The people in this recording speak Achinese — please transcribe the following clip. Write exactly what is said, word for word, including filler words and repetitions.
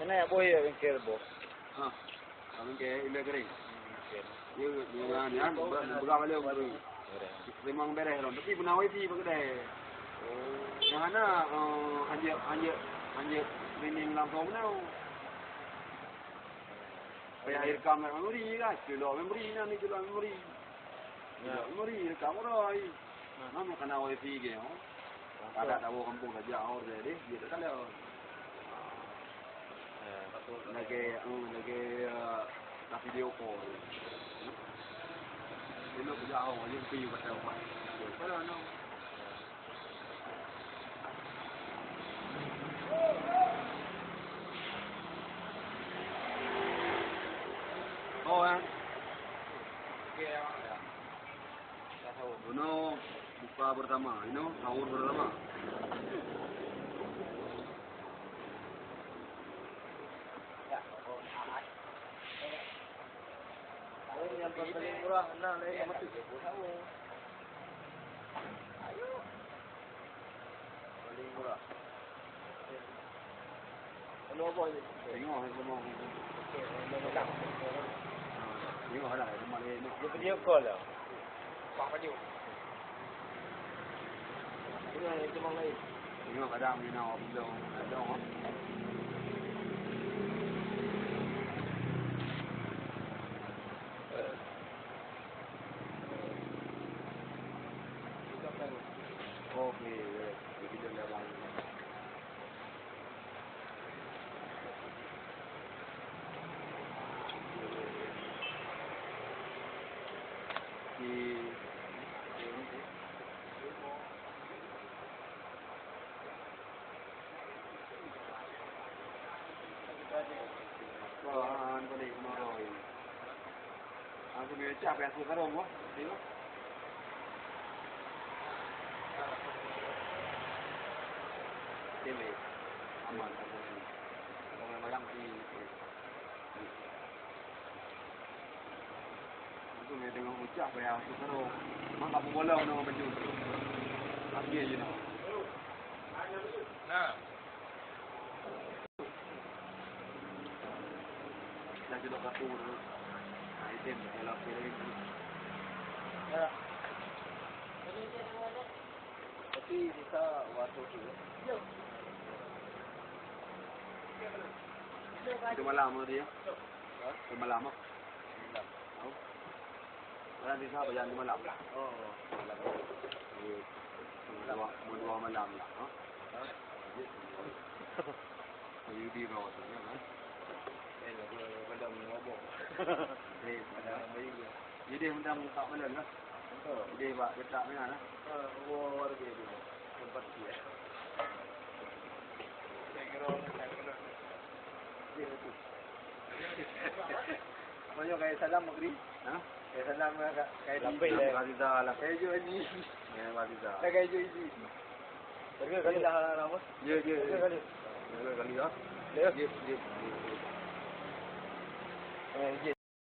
Nèk boh ya bengkel boh. Ha. Bengkel ilèe kering. Bengkel. Ye, ye, ya, ya, buka, buka balik orang terus. Memang beres lom. Tapi pernah wifi pakai deh. Oh. Yang mana, eh, hanya, hanya, hanya streaming langsung mana? Payah rekam memori kan? Celok memori nah, ni celok memori. Ya. Celok memori, rekam orang. Nah. Nama kena wifi ke, oh? Kada tahu kampung saja, oh, jadi dia tak ada. Ya. Lagi, hmm, lagi, eh, tak video call. Dia nak kerja awak, dia pergi kat tempat. Kalau nak. Oh, eh. Okey, ya. Bunoe buka bersama, you know, sahur bersama. Yang paling murah, nah, lain sama tu. Paling murah. Anu apa ni? Tengok, tengok. Okey, anu apa? Ha, tengok lah, rumah lain. Dia video call lah. Pak Paju. Tengok, itu memang lain. Tengok, kadang dia nak orang bilang, nak bilang, ah. Okey, ya. Jadi, dia dah bangun. Di Tuhan boleh maroi. Aku ni cah biasa karong wah. Tengok. Tengok. Aman aku ni. Kalau yang bayang di Itu dia tengah ucap payah aku terus. Mak tak boleh nak baju tu. Lagi je nak. Nah. Dah kena kaku tu. Nah, item dalam piring tu. Ya. Tapi kita waktu tu. Itu malam tu dia. Ha? Itu malam ah. Malam. Oh. Malam di sana yang malam lah. Oh, malam. Iya. Dua, dua malam lah. Ha? Ha? Iya. Yudi Road tu kan. Eh, lagu malam ni apa? Eh, malam baik. Jadi mendang tak malam lah. Jadi bak dekat mana lah. Ha, oh, ada dia tu. Tempat dia. Saya kira, saya kira. Dia tu. Banyak kayak salam maghrib. Ha? Kayak salam kayak kayak Sampai di dah. Kayak Riza lah. Kayak Ju Haji. Ya, Riza. Kayak Ju Haji. Tiga kali. Dah lama. Ya, ya, ya. Tiga kali. Tiga kali, ha? Ya. Ya, ya, ya, ya. Eh, ya.